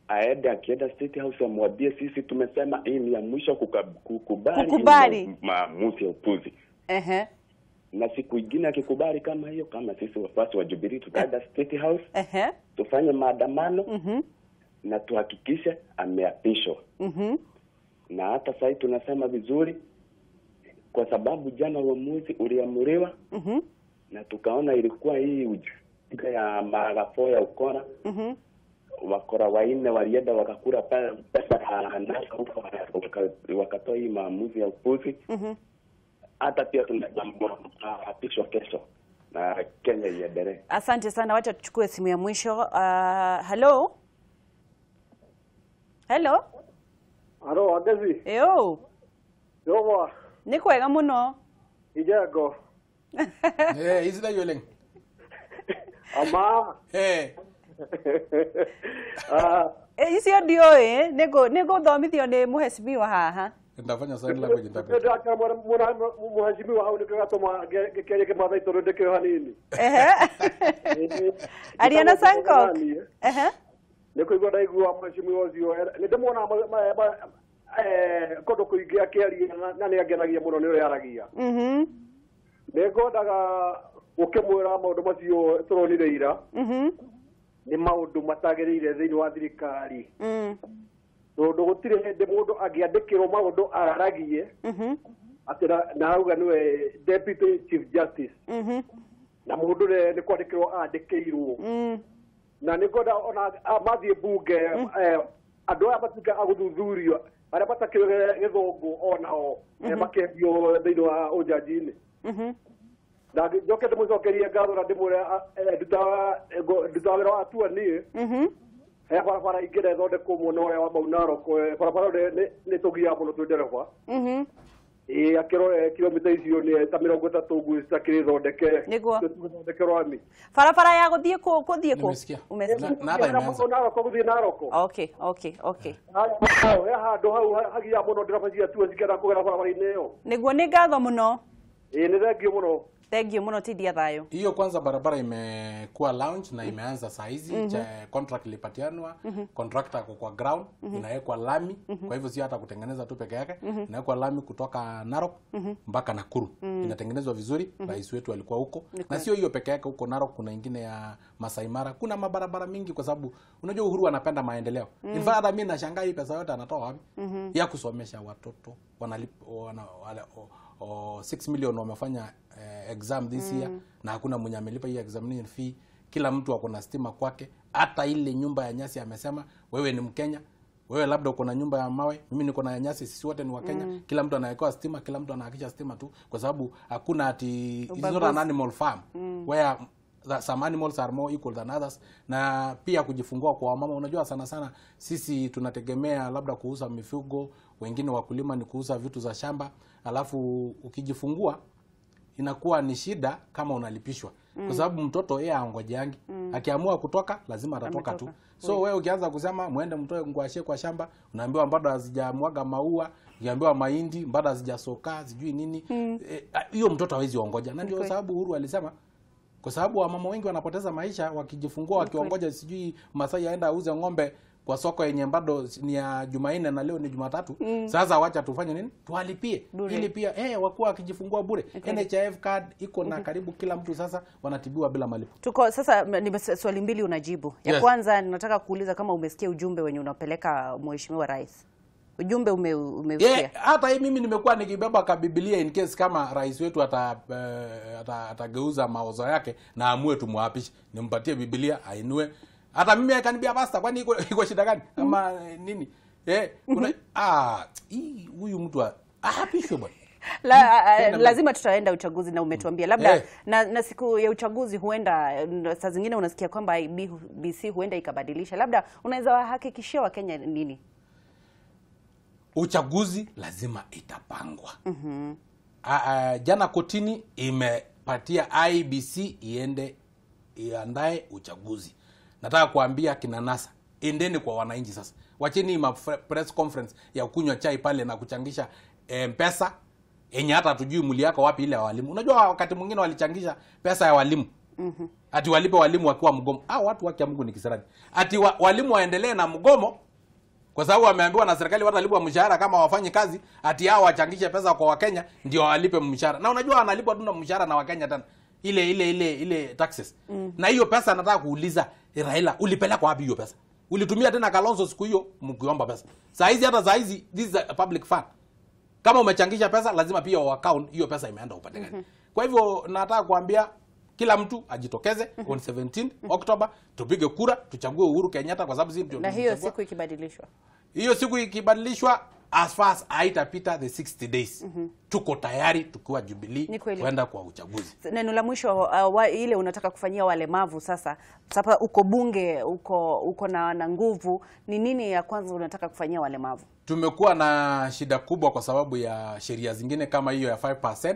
Aende akienda State House amwambie sisi tumesema hii ni ya mwisho kukubali maamuzi ya upuzi. Na siku nyingine akikubali kama hiyo, kama sisi wafuasi wa Jubilee tutaenda State House, tufanye maandamano, na tuhakikishe ameapishwa. Na hata sasa tunasema vizuri kwa sababu jana uamuzi uliamuriwa, na tukaona ilikuwa hii ujinga ya marafo ya ukora. Wakora wanne walienda wakakula pesa wakatoa hii maamuzi ya upuzi. Hata pia tunaapishwa kesho na Kenya iendelee. Asante sana, wacha tuchukue simu ya mwisho. Hello. Hello. Aro Wangeci. Yo. Yowa. Nĩ kwega mũno. Ijengo. Eh, isidai oleng. Ama. Eh. Icio ndiũĩ, nĩngũthomithio nĩ mũhecimiwa haha. Ndafanya sign language interpreter. Mũhecimiwa hau nĩkĩo gatũma ngĩkĩaria kĩmathai tondũ ndĩkĩo hanini. Ehe. Aria na Sankok. Ehe. Nĩ kũigua ndaigua mũhecimiwa ũcio nĩ ndĩmuonaga kũndũ kũingĩ akĩaria na nĩ angenagia mũno nĩ ũrĩa aragia. Nĩ ngwendaga gũkĩmwĩra maũndũ macio tũronire ira. Nĩ maũndũ matagĩrĩire thĩinĩ wa thirikari. Tondũ gũtirĩ hĩndĩ mũndũ angĩandĩkĩrwo maũndũ araragie atĩ na auga nĩwe Deputy Chief Justice. Na mũndũ nĩ kwandĩkĩrwo andĩkĩirwo. Na nĩ ngwenda ona mathiĩ bunge andũ aya matuĩke a gũthuthurio arĩa matakĩũĩ gĩthũngũ onao makĩendio thĩinĩ wa ũnjanji-inĩ. Na njoke ndĩmũcokerie ngatho na ndĩmwĩre ndutaga wĩra wa atua niĩ. He barabara ingĩ ĩthondekwo mwena ũrĩa wa Mau Narok, barabara ĩyo nĩ tũgiaga mũno twĩ ndereba. Ĩĩ akĩrore kilomita icio nĩ ta 30 ũguo citakĩrĩ thondeke. Nĩguo. Thondeke rami. Barabara ya gũthiĩ kũ gũthiĩ kũ? Umesikia. Na hata imeanza. Narok gũthiĩ Narok. Okay, okay, okay. He handũ hau hagiaga mũno ndereba cia atua cikĩenda kũgera barabara-inĩ ĩyo. Nĩguo, nĩ ngatho mũno. Ĩĩ nĩ thengio mũno. Thank you muno Tidia thayo. Hiyo kwanza barabara imekuwa launch na imeanza saa hizi. Contract ilipatianwa, contractor ako kwa ground, inawekwa lami, kwa hivyo sio hata kutengeneza tu peke yake, inawekwa lami kutoka Narok mpaka Nakuru. Inatengenezwa vizuri, rais wetu alikuwa huko. Na sio hiyo peke yake, huko Narok kuna ingine ya Masai Mara, kuna mabarabara mingi kwa sababu unajua Uhuru anapenda maendeleo. In fact hata mimi nashangaa hii pesa yote anatoa wapi? Ya kusomesha watoto wana 6 million wamefanya exam this year na hakuna mwenye amelipa hiyo examination fee. Kila mtu ako na stima kwake. Hata ile nyumba ya nyasi amesema wewe ni Mkenya, wewe labda uko na nyumba ya mawe, mimi niko na ya nyasi, sisi wote ni Wakenya. Kila mtu anawekewa stima, kila mtu anahakikisha stima tu, kwa sababu hakuna ati it's not an animal farm where some animals are more equal than others. Na pia kujifungua kwa wamama, unajua sana sana sisi tunategemea labda kuuza mifugo, wengine wakulima ni kuuza vitu za shamba, alafu ukijifungua inakuwa ni shida kama unalipishwa. Kwa sababu mtoto yeye haongojeangi. Akiamua kutoka lazima atatoka tu. So wewe ukianza kusema muende mtoe ngwashe kwa shamba, unaambiwa bado hazijamwaga maua, ukiambiwa mahindi bado hazijasoka, sijui nini. Hiyo mtoto hawezi ongoja. Na ndio sababu Uhuru alisema, kwa sababu wamama wengi wanapoteza maisha wakijifungua wakiongoja sijui Masai aenda auze ng'ombe kwa soko yenye bado ni ya Jumanne na leo ni Jumatatu. Sasa wacha tufanye nini? Tuwalipie ili pia wakuwa wakijifungua bure. NHIF card iko na karibu kila mtu sasa wanatibiwa bila malipo. Tuko sasa ni swali mbili unajibu. Ya kwanza nataka kuuliza kama umesikia ujumbe wenye unapeleka Mheshimiwa Rais. Ujumbe umesikia? Hata hii mimi nimekuwa nikibeba ka Biblia in case kama rais wetu atageuza mawazo yake na amue tumwapishe, nimpatie Biblia ainue. Hata mimi I can be a pastor, kwani iko shida gani? Ama nini? Huyu mtu aapishwe bwana. Lazima tutaenda uchaguzi na umetuambia labda na siku ya uchaguzi huenda saa zingine unasikia kwamba IEBC huenda ikabadilisha. Labda unaweza wahakikishia Wakenya nini? Uchaguzi lazima itapangwa. Jana kotini imepatia IEBC iende iandae uchaguzi. Nataka kuambia kina NASA, endeni kwa wananchi sasa. Wacheni ma press conference ya kunywa chai pale na kuchangisha pesa yenye hata hatujui muli yako wapi ile ya walimu. Unajua wakati mwingine walichangisha pesa ya walimu. Ati walipe walimu wakiwa mgomo. Watu wake Mungu ni kisirani. Ati walimu waendelee na mgomo kwa sababu wameambiwa na serikali watalipwa mshahara kama wafanyi kazi, ati hao wachangishe pesa kwa Wakenya ndio walipe mshahara. Na unajua wanalipwa tu na mshahara na Wakenya tena. Ile taxes. Na hiyo pesa nataka kuuliza Raila, ulipeleka wapi hiyo pesa? Ulitumia tena Kalonzo siku hiyo mkiomba pesa. Saa hizi hata saa hizi this is a public fund. Kama umechangisha pesa lazima pia wa account hiyo pesa imeenda upande gani. Kwa hivyo nataka kuambia kila mtu ajitokeze on 17 October tupige kura tuchague Uhuru Kenyatta kwa sababu sisi ndio. Na hiyo siku ikibadilishwa. Hiyo siku ikibadilishwa As far as haitapita the 60 days, tuko tayari tukiwa Jubilee kwenda kwa uchaguzi. Neno la mwisho ile unataka kufanyia walemavu sasa, sasa uko bunge, uko na nguvu, ni nini ya kwanza unataka kufanyia walemavu? Tumekuwa na shida kubwa kwa sababu ya sheria zingine kama hiyo ya 5%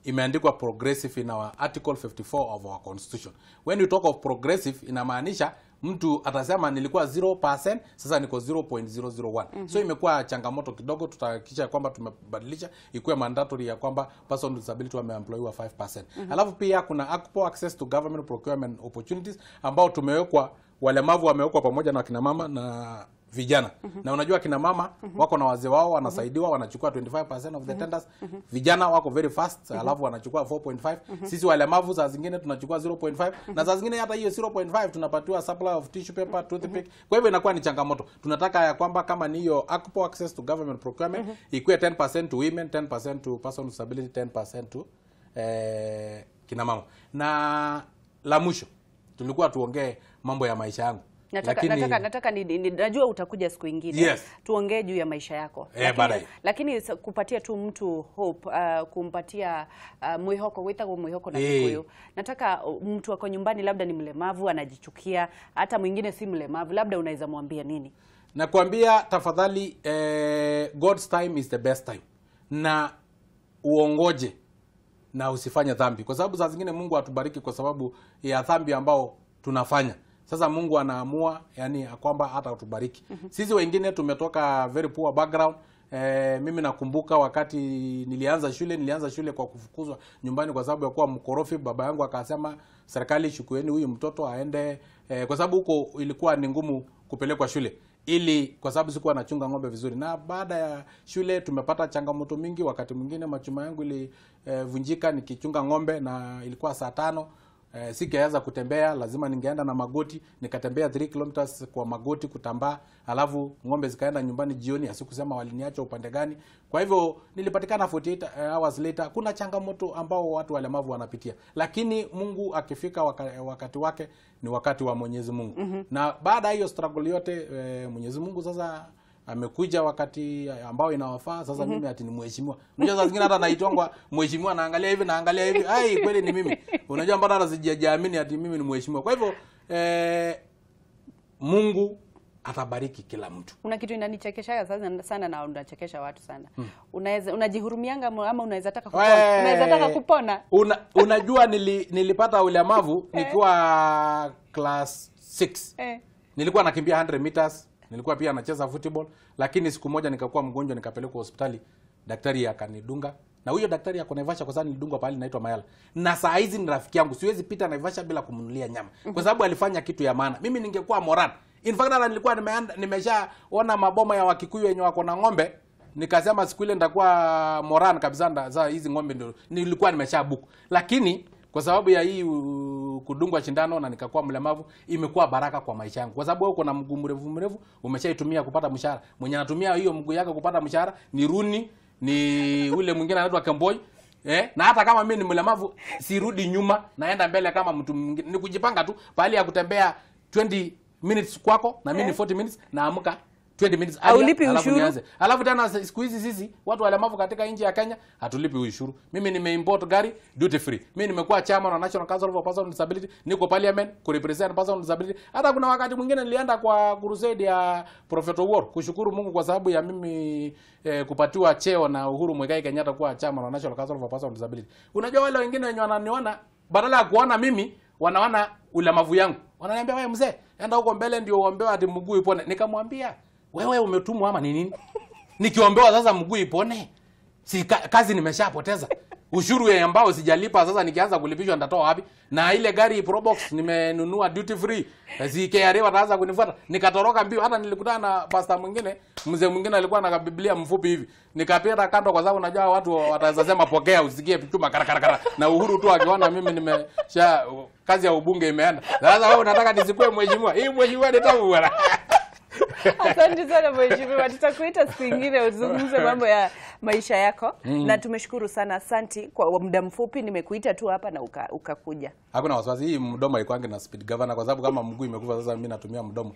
imeandikwa progressive in our article 54 of our constitution. When you talk of progressive, inamaanisha mtu atasema nilikuwa 0%, sasa niko 0.001. So imekuwa changamoto kidogo. Tutahakikisha kwamba tumebadilisha ikuwe mandatory ya kwamba person with disability wameemployiwa 5%. Alafu pia kuna ACPO, access to government procurement opportunities, ambao tumewekwa walemavu wamewekwa pamoja na kina mama na vijana. Na unajua kina mama wako na wazee wao wanasaidiwa, wanachukua 25% of the tenders. Vijana wako very fast, alafu wanachukua 4.5. Sisi walemavu saa zingine tunachukua 0.5, na saa zingine hata hiyo 0.5 tunapatiwa supply of tissue paper, toothpick. Kwa hivyo inakuwa ni changamoto. Tunataka ya kwamba kama ni hiyo ACPO, access to government procurement, ikuwe 10% to women, 10% to person with disability, 10% to kina mama. Na la mwisho tulikuwa tuongee mambo ya maisha yangu. Nataka najua utakuja siku ingine. Yes. Tuongee juu ya maisha yako. Lakini kupatia tu mtu hope, kumpatia mwihoko, witagwo mwihoko na Kikuyu. Nataka mtu ako nyumbani labda ni mlemavu, anajichukia, hata mwingine si mlemavu, labda unaweza mwambia nini? Nakwambia tafadhali, God's time is the best time. Na uongoje na usifanye dhambi. Kwa sababu saa zingine Mungu atubariki kwa sababu ya dhambi ambao tunafanya. Sasa Mungu anaamua yani kwamba hata utubariki. Sisi wengine tumetoka very poor background. Mimi nakumbuka wakati nilianza shule kwa kufukuzwa nyumbani kwa sababu ya kuwa mkorofi. Baba yangu akasema serikali shukueni huyu mtoto aende, kwa sababu huko ilikuwa ni ngumu kupelekwa shule, ili kwa sababu sikuwa nachunga ng'ombe vizuri. Na baada ya shule tumepata changamoto mingi. Wakati mwingine machuma yangu ilivunjika nikichunga ng'ombe, na ilikuwa saa 5. Singeweza kutembea, lazima ningeenda na magoti. Nikatembea 3 kilometers kwa magoti kutambaa, alafu ng'ombe zikaenda nyumbani jioni, asikusema waliniacha upande gani. Kwa hivyo nilipatikana 48 hours later. Kuna changamoto ambao watu walemavu wanapitia, lakini Mungu akifika wakati wake ni wakati wa Mwenyezi Mungu. Na baada hiyo struggle yote, Mwenyezi Mungu sasa amekuja wakati ambao inawafaa. Sasa mimi ati ni mheshimiwa. Unajua saa zingine hata naitongwa mheshimiwa, naangalia hivi naangalia hivi, ai kweli ni mimi. Unajua mbona hata sijajiamini ati mimi ni mheshimiwa. Kwa hivyo Mungu atabariki kila mtu. Kuna kitu inanichekesha sana na unachekesha watu sana. Unaweza unajihurumianga ama unaweza taka kupona? Unaweza taka kupona? Unajua nilipata ulemavu nikiwa class 6. Nilikuwa nakimbia 100 meters. Nilikuwa pia nacheza football, lakini siku moja nikakuwa mgonjwa, nikapelekwa hospitali. Daktari akanidunga. Na huyo daktari ako Naivasha, kwa sababu nilidungwa pale inaitwa Mayala. Na saa hizi ni rafiki yangu, siwezi pita Naivasha bila kumnunulia nyama. Kwa sababu alifanya kitu ya maana. Mimi ningekuwa moran. In fact hata nilikuwa nimeshaona maboma ya Wakikuyu wenye wako na ng'ombe, nikasema siku ile nitakuwa moran kabisa, sasa hizi ng'ombe ndio nilikuwa nimeshabook. Lakini kwa sababu ya hii kudungwa shindano na nikakuwa mlemavu, imekuwa baraka kwa maisha yangu. Kwa sababu wewe uko na mguu mrefu umeshaitumia kupata mshahara. Mwenye anatumia hiyo mguu yake kupata mshahara ni Runi, ni ule mwingine anaitwa Kemboi. Na hata kama mimi ni mlemavu sirudi nyuma, naenda mbele kama mtu mwingine. Ni kujipanga tu, pahali ya kutembea 20 minutes kwako na mimi ni 40 minutes, naamka 20 minutes earlier, alafu nianze. Alafu tena siku hizi sisi watu walemavu katika nchi ya Kenya hatulipi ushuru. Mimi nimeimport gari duty free. Mimi nimekuwa chairman wa National Council for Persons with Disability, niko parliament ku represent persons with disability. Hata kuna wakati mwingine nilienda kwa crusade ya Prophet Owuor kushukuru Mungu kwa sababu ya mimi kupatiwa cheo na Uhuru Muigai Kenyatta kuwa chairman wa National Council for Persons with Disability. Unajua wale wengine wenye wananiona, badala ya kuona mimi wanaona ulemavu yangu. Wananiambia wewe mzee, enda huko mbele ndio uombewe hadi mguu ipone. Nikamwambia wewe umetumwa ama ni nini? Nikiombewa sasa mguu ipone, si kazi nimeshapoteza. Ushuru ambao sijalipa sasa nikianza kulipishwa nitatoa wapi? Na ile gari Probox nimenunua duty free, si KRA wataanza kunifuata. Nikatoroka mbio. Hata nilikutana na pastor mwingine, mzee mwingine alikuwa na Biblia mfupi hivi. Nikapita kando kwa sababu najua watu wataweza sema pokea usikie pichuma karakara. Na Uhuru tu akiona mimi nimesha kazi ya ubunge imeenda. Sasa wewe unataka nisikue mheshimiwa? Hii mheshimiwa ni tabu bwana. Asante sana mheshimiwa, tutakuita siku nyingine uzungumze mambo ya maisha yako. Na tumeshukuru sana, asanti kwa muda mfupi nimekuita tu hapa na ukakuja. Hakuna wasiwasi, hii mdomo haikuangi na speed governor kwa sababu kama mguu imekufa sasa mimi natumia mdomo.